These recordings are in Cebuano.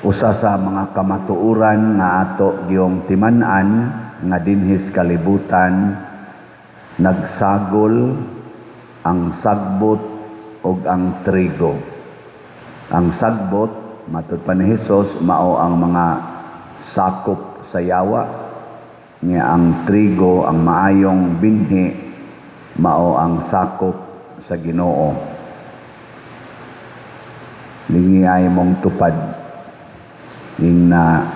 Usa sa mga kamatuoran nga ato giyong timan-an nga dinhis kalibutan nagsagol ang sagbot ug ang trigo. Ang sagbot, matud pa ni Hesus, mao ang mga sakop sa yawa, niya ang trigo, ang maayong binhi, mao ang sakop sa Ginoo. Lingi ay mong tupad ing na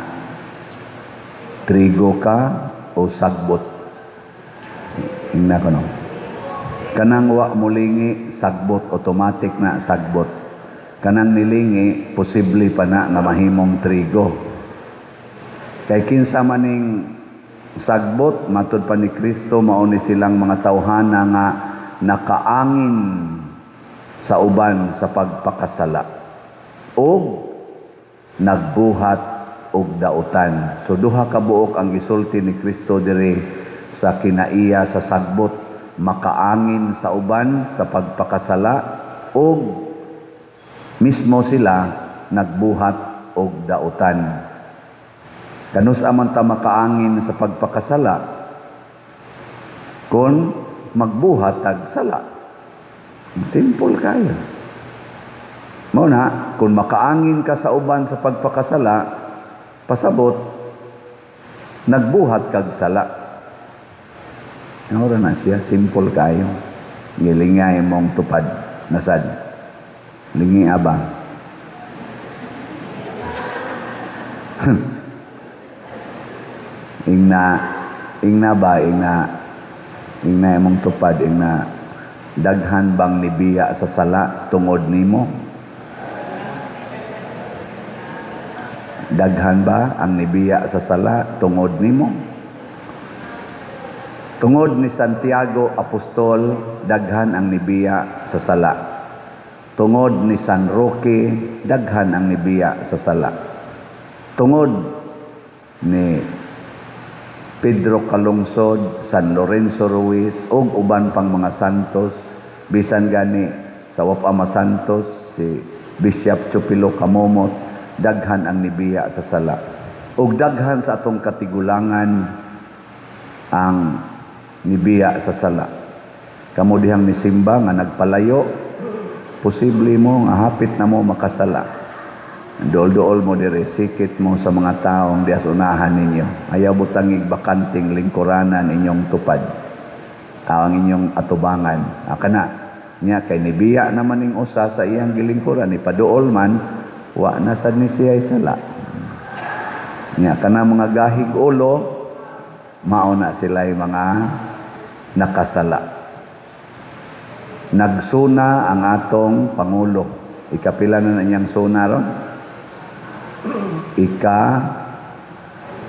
trigo ka o sagbot. Ingna ko, no? Kanang wa molingi, sagbot, automatic na sagbot. Kanang nilingi, posible pa na nga mahimong trigo. Kay kinsa maning sagbot, matud pa ni Kristo, mao ni silang mga tawhana nga nakaangin sa uban sa pagpakasala o nagbuhat og dautan. So duha ka buok ang gisulti ni Kristo diri sa kinaiya sa sagbot: makaangin sa uban sa pagpakasala og mismo sila nagbuhat og dautan. Kanus-a man ta makaangin sa pagpakasala kung magbuhat tag sala? Simple kayo. Mao na, kung makaangin ka sa uban sa pagpakasala, pasabot, nagbuhat kag sala. Ora na siya, simple kayo. Gilingay mong tupad, nasad. Lingi aba. Ingna, ingna ba, ingna, ingna imong tupad, ingna, daghan bang nibiya sa sala tungod nimo? Daghan ba ang nibiya sa sala tungod nimo? Tungod ni Santiago Apostol, daghan ang nibiya sa sala. Tungod ni San Roque, daghan ang nibiya sa sala. Tungod ni Pedro Calungsod, San Lorenzo Ruiz, ug uban pang mga santos, bisan gani sa Wapama Santos, si Bishop Chupilo Camomot, daghan ang nibiya sa sala. Ug daghan sa atong katigulangan ang nibiya sa sala. Kamo dihang nisimba nga nagpalayo, posible mo nga hapit na mo makasala. Dool-dool mo dire, sikit mo sa mga taong dias unahan ninyo. Ayaw butangig bakanting lingkuranan inyong tupad. Ang inyong atubangan. Kana niya kay nibiya naman ning usa sa iyang gilingkuran, ipaduol man, wa na sad ni siya sala. Nya kana mga gahig ulo, mao na sila'y mga nakasala. Nagsuna ang atong pangulo. Ikapila na na niyang suna ron? Ika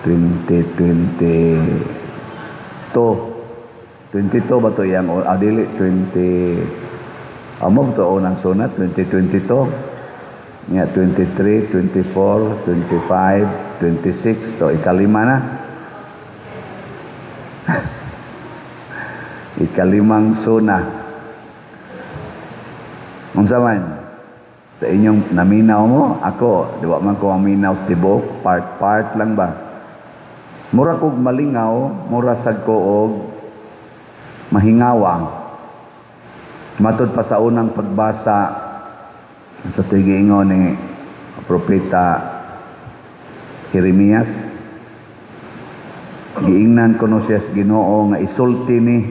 2022. 22 ba to iyang, dili, 20, amo to unang suna, 2022. Nga, 23, 24, 25, 26. So, ikalima na. Ikalimang suna. Unsa man? Sa inyong naminaw mo, ako, di ba man ko maminaw sa tibuok, part-part lang ba? Mura kog malingaw, mura sad ko og mahingawa. Matud pa sa unang pagbasa sa tigiingon ni Propeta Jeremias, giingnan kuno siya sa Ginoo nga isulti ni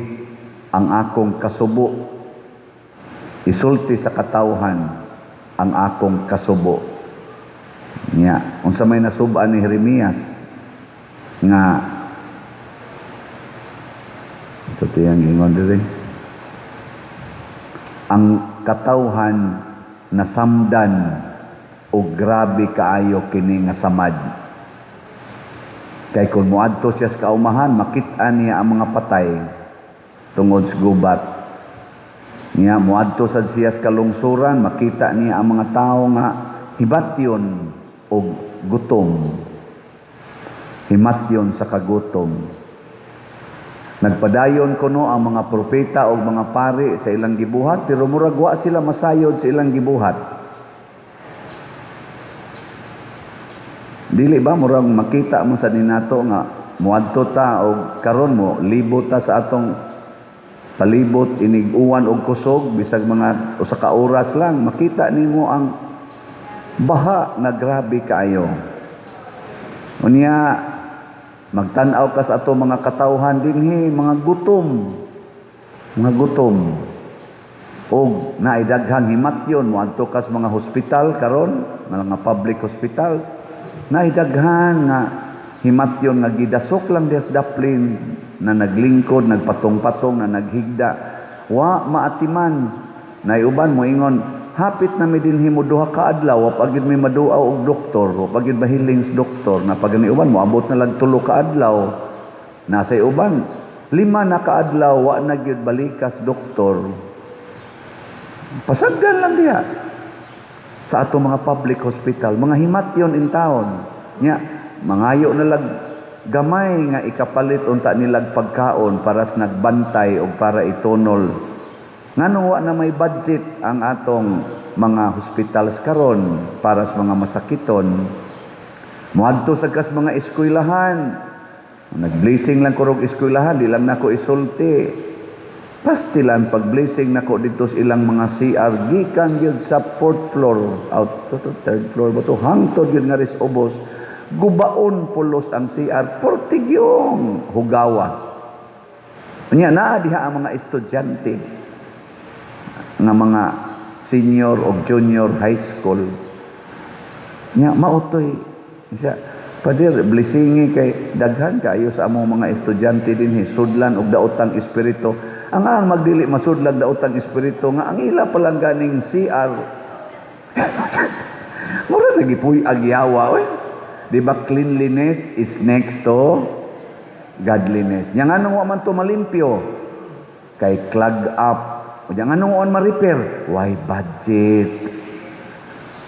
ang akong kasubo, isulti sa katawhan ang akong kasubo. Nya, unsa may nasub-an ni Jeremias nga sa tiyang ingon diri, ang katawhan nasamdan o grabe kaayo kini nga samad. Kay kung moadto siya sa kaumahan, makit-an niya ang mga patay tungod sa gubat. Niya moadto sad siya sa kalungsuran, makita niya ang mga tawo nga hibatyon og gutom. Himatyon sa kagutom. Nagpadayon kuno ang mga propeta o mga pari sa ilang gibuhat, pero murag wa sila masayod sa ilang gibuhat. Dili ba murag makita mo sa ninato nga muadto ta og karon mo libot ta sa atong palibot inig uwan og kusog, bisag mga usa ka oras lang, makita nimo ang baha nga grabe kaayo. Unya magtan-aw ka sa ato mga katawhan dinhi, mga gutom, mga gutom og naay daghang himatyon. Moadto ka sa mga hospital karon, mga public hospitals, naay daghan nga himatyon nga gidasok lang diha sa daplin, na naglingkod, nagpatong-patong, na naghigda, wa maatiman. Naay uban moingon, "Hapit na mi dinhi mo 2 ka adlaw, wa pa gyud mi maduaw og doktor, wa pa gyud mahiling sa doktor." Na pag ni uban moabot na lang 3 ka adlaw. Nasa uban 5 na ka adlaw, wa na gyud balikas doktor. Pasagdan lang diha sa ato mga public hospital, mga himatyon in town nya, mangayo na lang gamay nga ikapalit unta nilag pagkaon para sa nagbantay o para itunol. Ngano wa na may budget ang atong mga hospitals karon para sa mga masakiton? Moadto sa kas mga eskwelahan. Nag-blessing lang ko rog eskwelahan, di lang nako isulti. Pastilan pag-blessing nako dito sa ilang mga CR, gikan gyud sa fourth floor out to third floor ba to, hangtod gyud nga ris ubos, gubaon pulos ang CR, portigyong hugawa. Unya naa diha ang mga estudyante nga mga senior o junior high school. Nya mautoy siya, "Pader, blessingi kay daghan kaayo sa among mga estudyante dinhi sudlan og daotang espiritu." Ang magdili masudlan daotang espiritu nga ang ila pa lang ganing CR mura nagipuy agyawa oy. Di ba cleanliness is next to godliness? Nya nganong wa man to malimpyo? Kay clog up. Nya nganong wa man ma-repair? Why budget?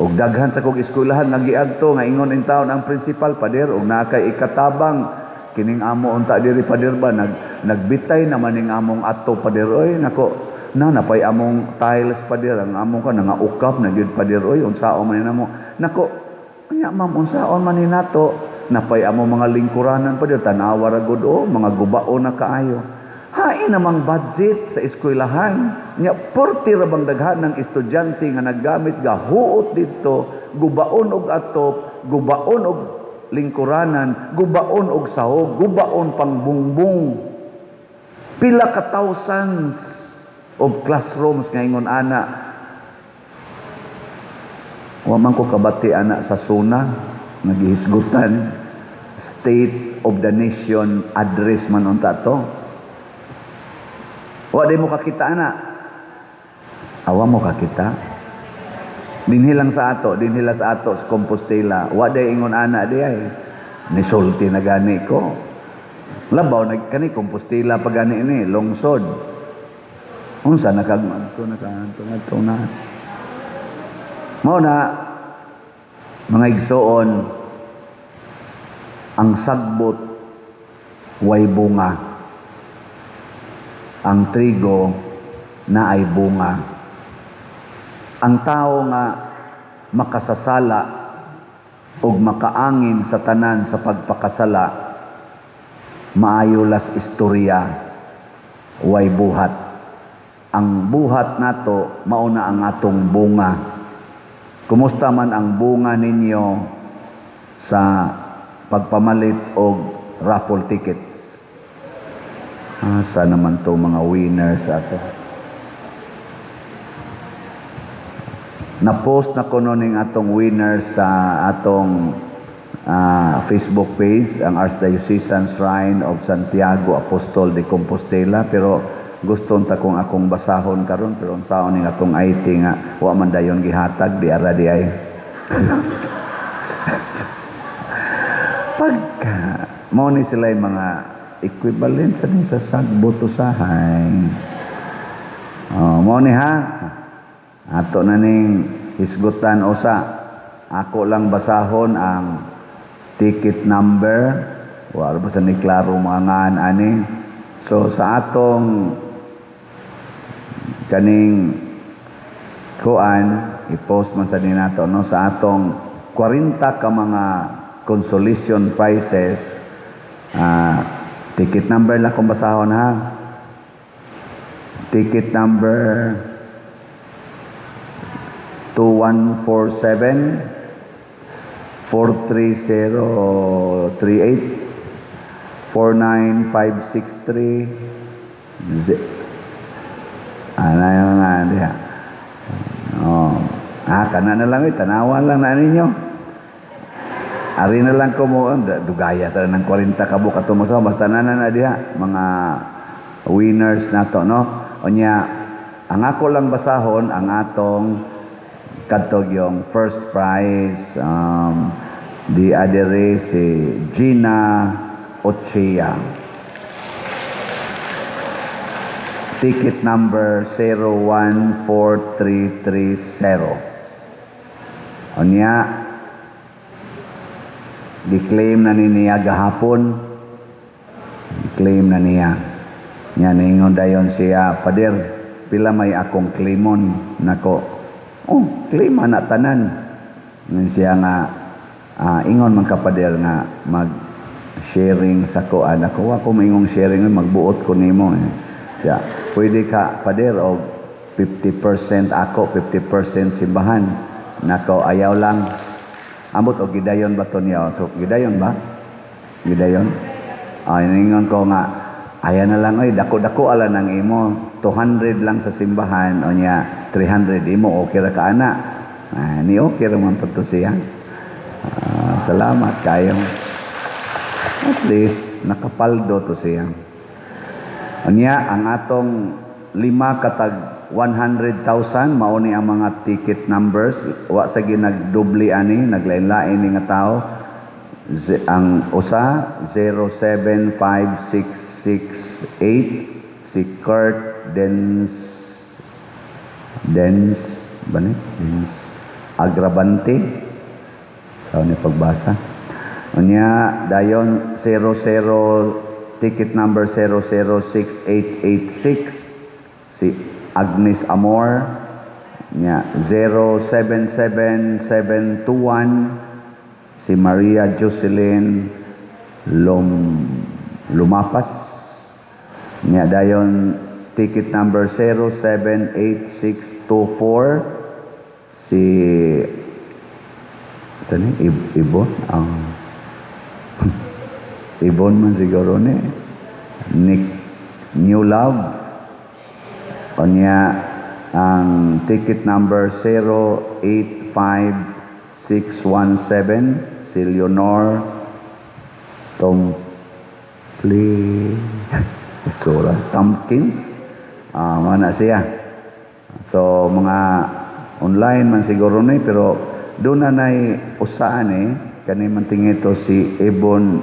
Og daghan sa kog eskwelahan nga giadto nga ingon in taon ang principal, "Pader, og naa kay ikatabang kining amo unta diri, pader ba, nagbitay naman ning among ato, pader oy. Nako na napay among tiles, pader, ang among ka nga ukap na gyud, pader oy. Unsaon man ni namo?" Nako nya, "Ma'am, unsaon man ni nato? Napay among mga lingkuranan, pader, tan-awa ra gud oh, mga gubao na kaayo." Hain namang budget sa eskwelahan. Nya porti ra bang daghan ng estudyante nga naggamit gahuot didto, gubaon og atop, gubaon og lingkuranan, gubaon og sahog, gubaon pang bungbong. Pila ka thousands of classrooms nga ingon ana. Wa man ko kabati ana sa SONA, nagihisgutan State of the Nation Address man unta to. Wa di mo kakita ana. Awa mo kakita. Dinhi lang sa ato, dinhi lang sa ato sa Compostela. Wa day ingon ana di ay. Nisulti na gani ko. Labaw nag kani Compostela pa gani ni lungsod. Unsa nakag adto nakaanto ngadto na. Mao na, mga igsoon, ang sagbot way bunga. Ang trigo na ay bunga. Ang tao nga makasasala ug makaangin sa tanan sa pagpakasala, maayo las istorya, way buhat. Ang buhat nato mao na ang atong bunga. Kumusta man ang bunga ninyo sa pagpamalit og raffle tickets? Asa naman to mga winners ato? Na-post na kuno ning atong winners sa atong Facebook page, ang Archdiocesan Shrine of Santiago Apostol de Compostela, pero gusto ta kung akong basahon karon, pero unsaon ning atong IT nga wa man dayon gihatag di ara di ay. Pagka mao ni sila yung mga equivalent sa ni sa sagbot usahay. Oh, mao ni ha. Ato na ning hisgutan usa. Ako lang basahon ang ticket number. Wa ba sa ni klaro mga ngaan ani. So sa atong kaning kuan, i-post man sa ninato no, sa atong 40 ka mga consolation prizes, ticket number lang kung basahon ha. Ticket number 2147, 43038, 49563, ano yung nga diha. Oh. Ah, kana na lang eh, tanawan lang na ninyo. Ari na lang ko mo, dugaya sa ng 40 ka buok ato mo, basta na na na diha mga winners nato, no. Unya ang ako lang basahon ang atong kadtog yung first prize, di adere si Gina Ochea. Ticket number 014330. Unya gi-claim na ni niya gahapon. Gi-claim na niya. Nya ningon dayon siya, "Pader, pila may akong claimon nako?" "Oh, claim na tanan." Ngan siya nga, ingon man ka, pader, nga mag sharing sa kuan ako. "Ako maingong sharing, magbuot ko nimo eh." Siya, "Pwede ka, pader, og 50% ako, 50% simbahan." Nako, "Ayaw lang." Ambot og gidayon ba to niya? So gidayon ba? Gidayon. Ah, ningon ko nga aya na lang oy, dako-dako ala nang imo, 200 lang sa simbahan, o nya 300 imo, okay ra ka ana. Ah, ni okay ra man pud to siya. Ah, salamat kayo. At least nakapaldo to siya. Unya ang atong lima katag 100,000, mao ni ang mga ticket numbers. Wa sa ginagdubli ani, naglain-lain ni nga tao. Ang usa, 075668, si Kurt Dens Dens ba ni Dens Agrabante sa ni pagbasa. Unya dayon 00, ticket number 006886, si Agnes Amor. Nya 077721, si Maria Jocelyn Lumapas. Nya dayon ticket number 078624, si saan ni? Ibon? Ah. Ibon man siguro ni Nick New Love. Unya ang ticket number 085617, si Leonor Tompli Sura Tompkins. Ah, mana siya. So mga online man siguro ni, pero doon na nay usaan eh kani man tingito si Ebon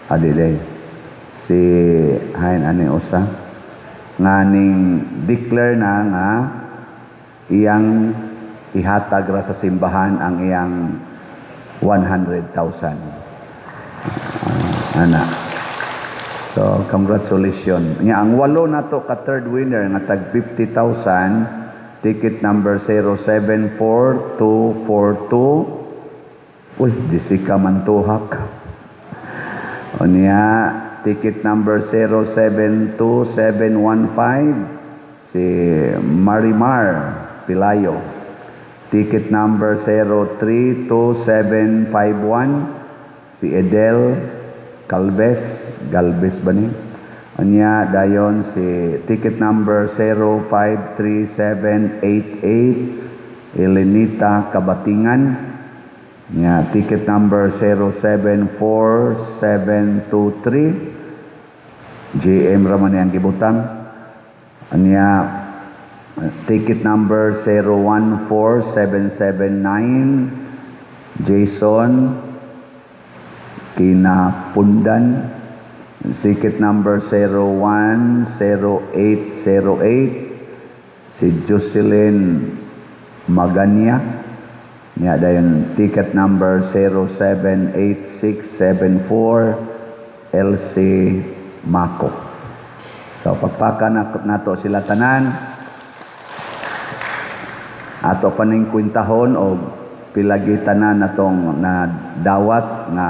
Adilay, si hain ani usa nga ning declare na nga iyang ihatag ra sa simbahan ang iyang 100,000. Ah, ana. So congratulations. Nya ang walo nato ka third winner nga tag 50,000, ticket number 074242. Uy, Jessica Mantuhak. Unya ticket number 072715, si Marimar Pilayo. Ticket number 032751, si Edel Calves, Galvez ba ni? Unya dayon si ticket number 053788, Elenita Kabatingan. Nya ticket number 074723, JM raman yang gibutang. Anya ticket number 014779, Jason Kinapundan. Ticket number 010808, si Jocelyn Maganya. Nya dayon ticket number 078674, LC Mako. So pagpaka na nato sila tanan. Ato pa ning kwintahon og Pilagi tanan natong na dawat nga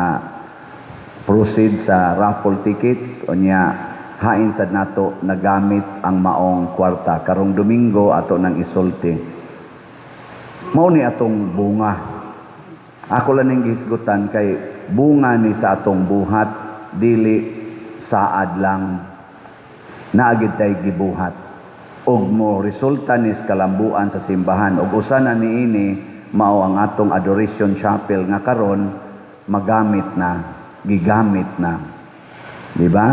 proceed sa raffle tickets. Unya hain sad nato nagamit ang maong kwarta. Karong Domingo ato nang isulti. Mao ni atong bunga. Ako lang ning gihisgutan kay bunga ni sa atong buhat, dili saad lang, naagid tay gibuhat ug mo resulta ni sa kalambuan sa simbahan. Ug usa na niini mao ang atong Adoration Chapel nga karon magamit na, gigamit na, di ba?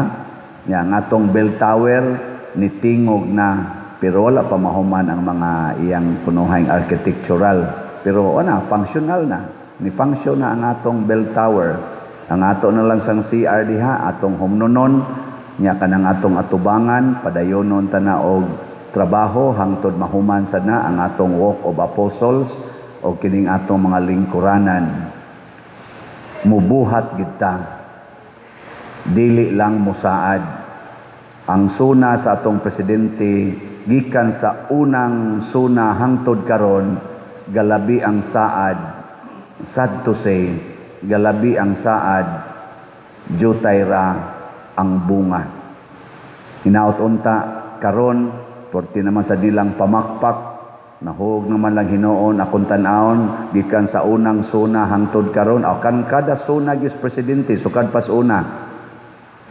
Nya ang atong bell tower nitingog na, pero wala pa mahuman ang mga iyang kunuhang architectural, pero ana functional na, ni function na ang atong bell tower. Ang ato na lang sang CR diha atong humnonon. Nya kanang atong atubangan, padayonon ta na og trabaho hangtod mahuman sad na ang atong Walk of Apostles o kining atong mga lingkuranan. Mubuhat gid ta, dili lang musaad. Ang suna sa atong presidente, gikan sa unang suna hangtod karon, galabi ang saad. Sad to say, galabi ang saad, jutay ra ang bunga. Hinaot unta karon porti naman sa dilang pamakpak. Nahug naman lang hinuon akong tan-awon gikan sa unang suna hangtod karon, aw kan kada suna gis presidente sukad pas una,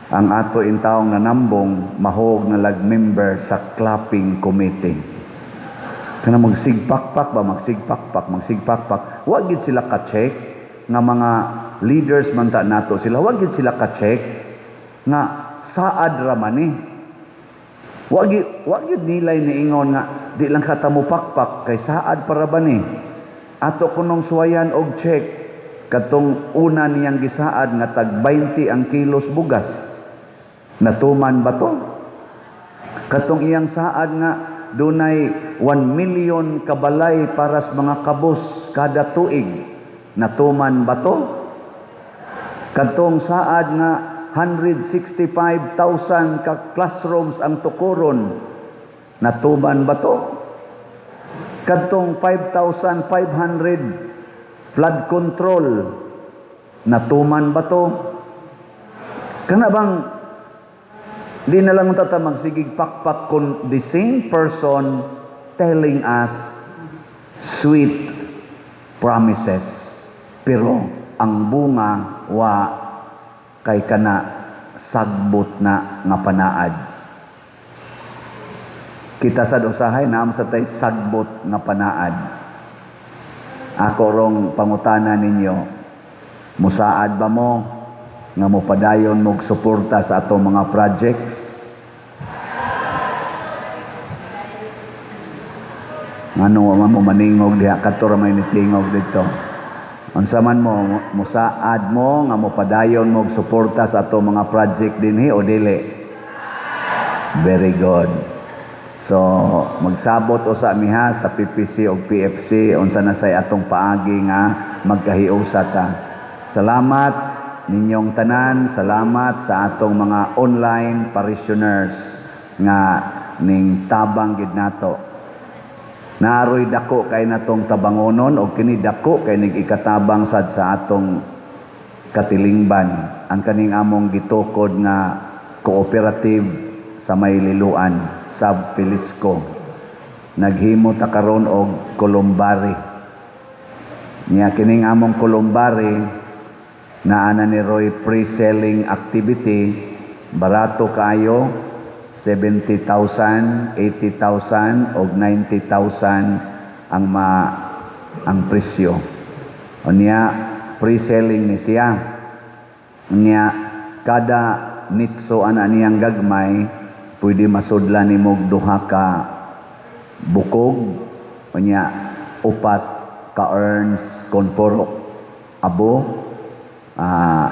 ang ato intawong nanambong mahog na lag member sa clapping committee. Kana magsigpakpak ba, magsigpakpak, magsigpakpak. Wa gid sila ka-check nga mga leaders man ta nato sila. Wa gid sila ka-check nga saad ra man ni. Wa gid nilay niingon nga di lang ka mo pakpak kay saad para ba ni. Ato kunong suwayan og check katong una niyang gisaad nga tag 20 ang kilos bugas. Natuman ba to? Katong iyang saad nga dunay 1 million kabalay para sa mga kabus kada tuig. Natuman ba to? Katong saad nga 165,000 ka classrooms ang tukuron. Natuman ba to? Kadtong 5,500 flood control. Natuman ba to? Kana bang di na lang tata magsigig pakpak kung the same person telling us sweet promises, pero ang bunga wa, kay kana sagbot na nga panaad. Kita sad usahay naam sa tay sagbot nga panaad. Ako rong pangutana ninyo, musaad ba mo nga mopadayon mog suporta sa atong mga projects? Ngano wa man mo maningog diha? Kadto ra may nitingog didto. Unsa man mo, musaad mo nga mopadayon mog suporta sa atong mga project dinhi o dili? Very good. So magsabot usa miha sa PPC o PFC unsa na say atong paagi nga magkahiusa ta. Salamat ninyong tanan, salamat sa atong mga online parishioners nga ning tabang gid nato. Naaroy dako kay natong tabangonon og kini dako kay nig ikatabang sad sa atong katilingban, ang kaning among gitukod nga cooperative sa may Liloan, Sub Felisco. Naghimo ta karon og columbary. Nya kining among columbary naa na ni Roy pre-selling activity, barato kaayo, 70,000, 80,000 og 90,000 ang presyo. Unya pre-selling ni siya. Unya kada nitso ana niyang gagmay pwede masudlan nimo og duha ka bukog, unya upat ka urns kon puro abo,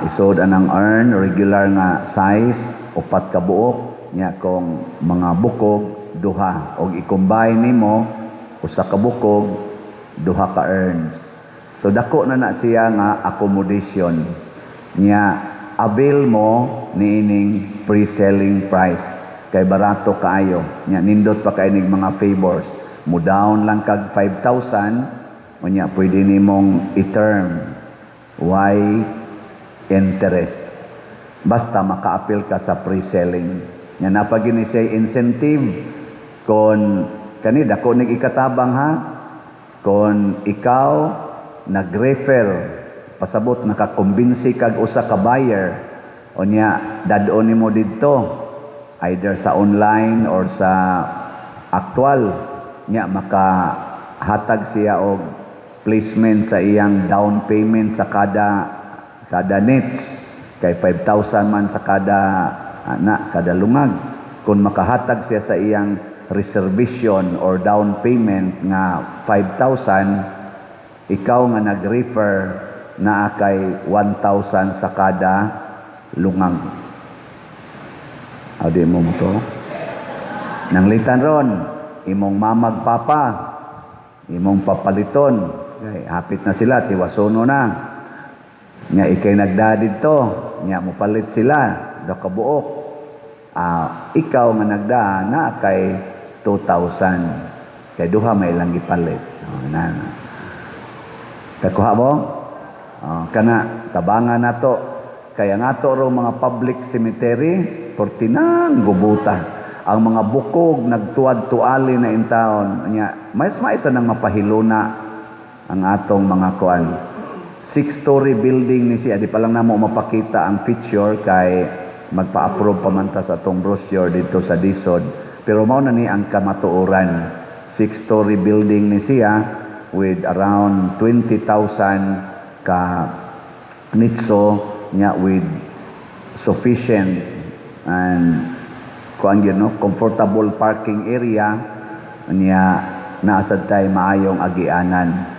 isod anang urn regular nga size, upat ka buok. Nya kung mga bukog, duha, og i-combine nimo usa ka bukog, duha ka urns. So dako na na siya nga accommodation. Nya avail mo niining pre-selling price kay barato kaayo. Nya nindot pa kay ning mga favors. Mo down lang kag 5,000. Unya pwede nimong i-term why interest. Basta maka-apil ka sa pre-selling. Nya naa pa gyud ni siya incentive kon kani dako nig ikatabang ha. Kon ikaw nag-refer, pasabot nakakumbinsi kag usa ka buyer, unya dad-on nimo didto either sa online or sa actual, nya makahatag siya og placement sa iyang down payment sa kada kada niche, kay 5,000 man sa kada ana, kada lungag. Kung makahatag siya sa iyang reservation or down payment nga 5,000, ikaw nga nag-refer, naa kay 1,000 sa kada lungag. O di mo mo to nanglitan ron imong mamag papa, imong papaliton kay hapit na sila, tiwasono na. Nya ikay nagda didto, nya mopalit sila do kabuok. Ah, ikaw nga nagda, naa kay 2,000 kay duha may ilang gipalit. Oh, na. Kakuha mo? Oh, kana tabangan nato kay ang ato ro mga public cemetery pertinang gubuta. Ang mga bukog nagtuad-tuali na intawon. Nya mas maisa nang mapahiluna ang atong mga kuan. Six-story building ni siya. Di pa lang namo mapakita ang picture kay magpa-approve pa man ta sa atong brochure dito sa DHSUD. Pero mao na ni ang kamatuoran. Six-story building ni siya with around 20,000 ka nitso nya with sufficient and kuan gyud no, comfortable parking area nya, naa sad tay maayong agianan.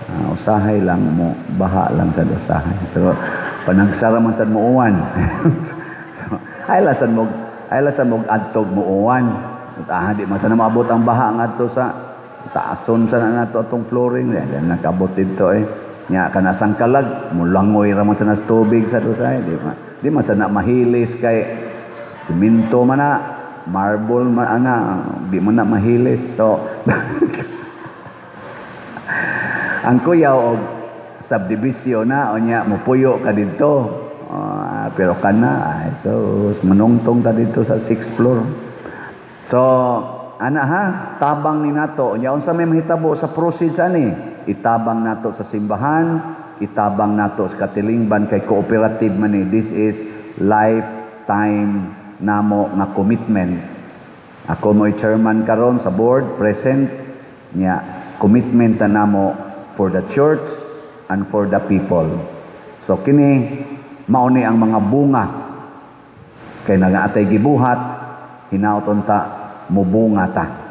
Ah, usahay lang mo baha lang sa usahay, pero panagsara man sad mo uwan. So, ay lang sad mo adtog mo uwan. Ah, di man sana maabot ang baha ngadto sa taason sa na nato atong flooring. Yan, nakabot dito eh. Nya kana sangkalag, mulangoy ra man sa nas tubig sa usahay. Di man sana mahilis kay simento man na, marble man ana, di man na mahilis. So ang kuyaw og subdivision na, unya mupuyo ka didto. Ah, pero kana ay so manungtong ta didto sa sixth floor. So ana ha, tabang ni nato. Unya unsa may mahitabo sa proceeds ani? Itabang nato sa simbahan, itabang nato sa katilingban kay cooperative man ni. This is lifetime namo nga commitment. Ako mo'y chairman karon sa board present nya, commitment na namo for the church and for the people. So kini mao ni ang mga bunga kay nagaatay gibuhat, hinaot unta mubunga ta.